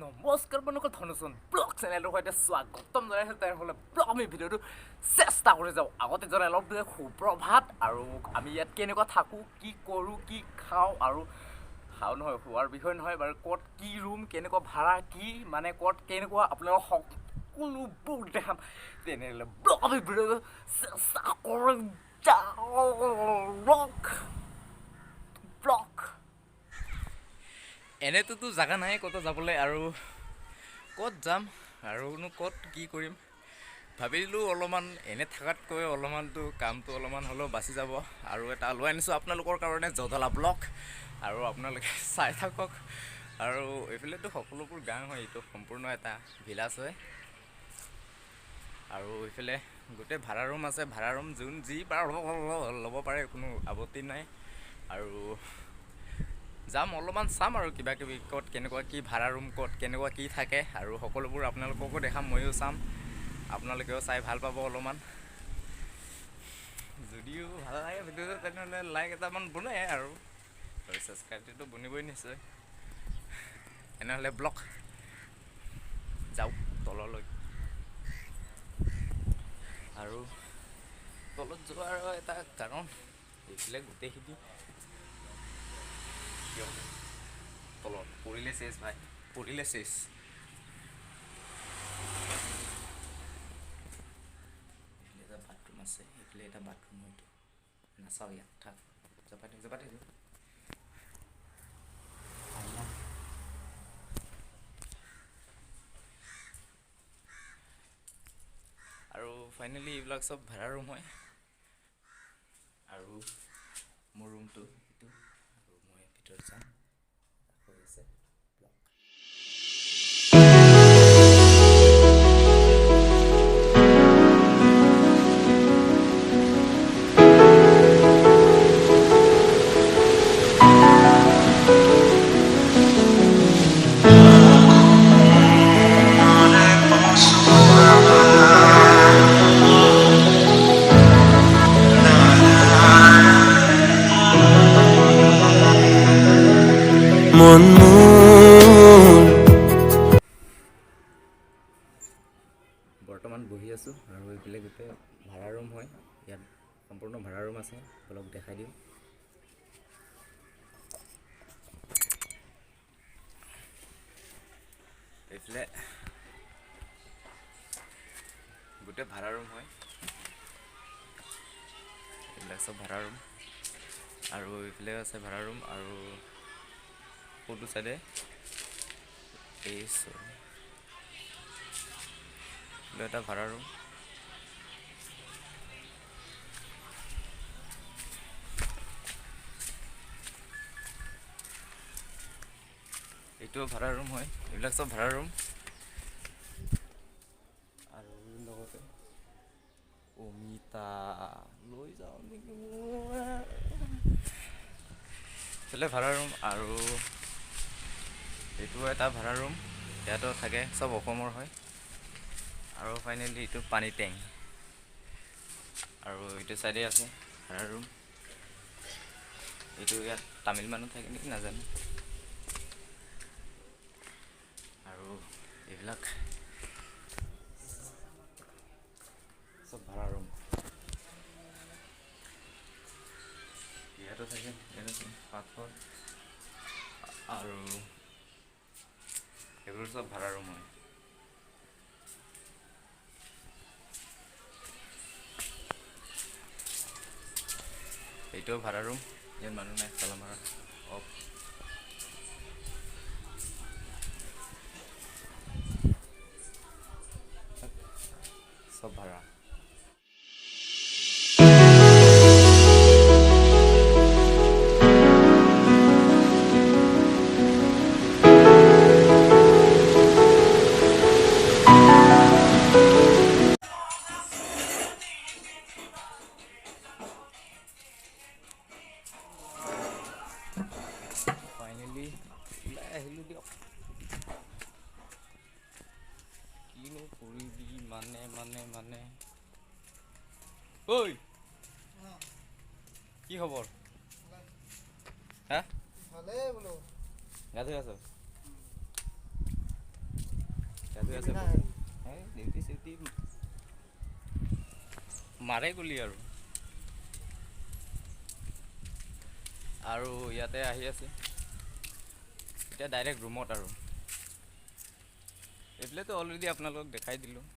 নমস্কাৰ বন্ধুসকল, ধনুচন ব্লগ চেনেলটোৰ সৈতে স্বাগতম জনাইছোঁ। তেনেহ'লে ব্লগ আমি ভিডিঅ'টো চেষ্টা কৰি যাওঁ। আগতে জনাই অলপ সুপ্ৰভাত। আৰু আমি ইয়াত কেনেকুৱা থাকোঁ, কি কৰোঁ, কি খাওঁ, আৰু খাওঁ নহয় খোৱাৰ বিষয় নহয় বাৰু, ক'ত কি ৰুম, কেনেকুৱা ভাড়া, কি মানে ক'ত কেনেকুৱা, আপোনালোকক সকলোবোৰ দেখাম। তেনেহ'লে ব্লগ আমি ভিডিঅ'টো চেষ্টা কৰি যাওঁ। ব্লগ এনেইটোতো জেগা নাই ক'তো যাবলৈ, আৰু ক'ত যাম আৰুনো ক'ত কি কৰিম ভাবিলোঁ। অলপমান এনে থকাতকৈ অলপমানতো কামটো অলপমান হ'লেও বাচি যাব। আৰু এটা লৈ আনিছোঁ আপোনালোকৰ কাৰণে জধলা ব্লগ, আৰু আপোনালোকে চাই থাকক। আৰু এইফালেতো সকলোবোৰ গাঁও হয়, এইটো সম্পূৰ্ণ এটা ভিলাজ হয়। আৰু এইফালে গোটেই ভাড়া ৰুম আছে, ভাড়া ৰুম যোন যি ল'ব পাৰে, কোনো আপত্তি নাই। আৰু যাম অলপমান চাম আৰু কিবা কিবি ক'ত কেনেকুৱা কি ভাড়া ৰুম, ক'ত কেনেকুৱা কি থাকে, আৰু সকলোবোৰ আপোনালোককো দেখাম, ময়ো চাম, আপোনালোকেও চাই ভাল পাব অলপমান। যদিও ভাল লাগে ভিডিঅ'টো, তেনেহ'লে লাইক এটামান বনে আৰু ছাবস্ক্ৰাইবটোতো বনিবই নিশ্চয়। তেনেহ'লে ব্লগ যাওক তললৈ। আৰু তলত যোৱাৰ এটা কাৰণ, এইফালে গোটেইখিনি তলত পৰিলে চেচ ভাই, পৰিলে চেচ। এইফালে এটা বাথৰুম আছে, এইফালে এটা বাথৰুম, হয়তো নাচাওঁ ইয়াত, থাক জপাই থাক, জপাই থাক। আৰু ফাইনেলি এইবিলাক চব ভাড়া ৰুম হয়। আৰু মোৰ ৰুমটো এইটো, আৰু মই ভিতৰত যাম, হৈ আছে ব্লগ। মন মোৰ বৰ্তমান বহি আছোঁ। আৰু এইফালে গোটেই ভাড়া ৰুম হয়, ইয়াত সম্পূৰ্ণ ভাড়া ৰুম আছে, অলপ দেখাই দিওঁ। এইফালে গোটেই ভাড়া ৰুম হয়, এইবিলাক চব ভাড়া ৰুম। আৰু এইফালে আছে ভাড়া ৰুম। আৰু কোনটো চাইডে এই এটা ভাড়া ৰুম, এইটোও ভাড়া ৰুম হয়, এইবিলাক চব ভাড়া ৰুম। আৰু লগতে অমিতা লৈ যাওঁ নেকি, এইফালে ভাড়া ৰুম। আৰু এইটো এটা ভাড়া ৰুম, ইয়াতো থাকে, চব অসমৰ হয়। আৰু ফাইনেলি এইটো পানী টেংক। আৰু এইটো চাইডে আছে ভাড়া ৰুম, এইটো ইয়াত তামিল মানুহ থাকে নেকি নাজানো। আৰু এইবিলাক চব ভাড়া ৰুম, ইয়াতো থাকে, ইয়াত আছে পাথৰ। আৰু এইবোৰ চব ভাড়া ৰুম হয়। এইটোও ভাড়া ৰুম, ইয়াত মানুহ নাই, তালা মাৰা অফ। চব ভাড়া। ফাইনেলি ওলাই আহিলোঁ দিয়ক। কিনো কৰিবি মানে মানে মানে ঐ কি খবৰ হা? ভালেই বোলো। গা ধুই আছ? আছে। ডিউটি চিউটি মাৰে গুলি আৰু। আৰু ইয়াতে আহি আছে এতিয়া ডাইৰেক্ট ৰুমত। আৰু এইফালেতো অলৰেডি আপোনালোকক দেখাই দিলোঁ।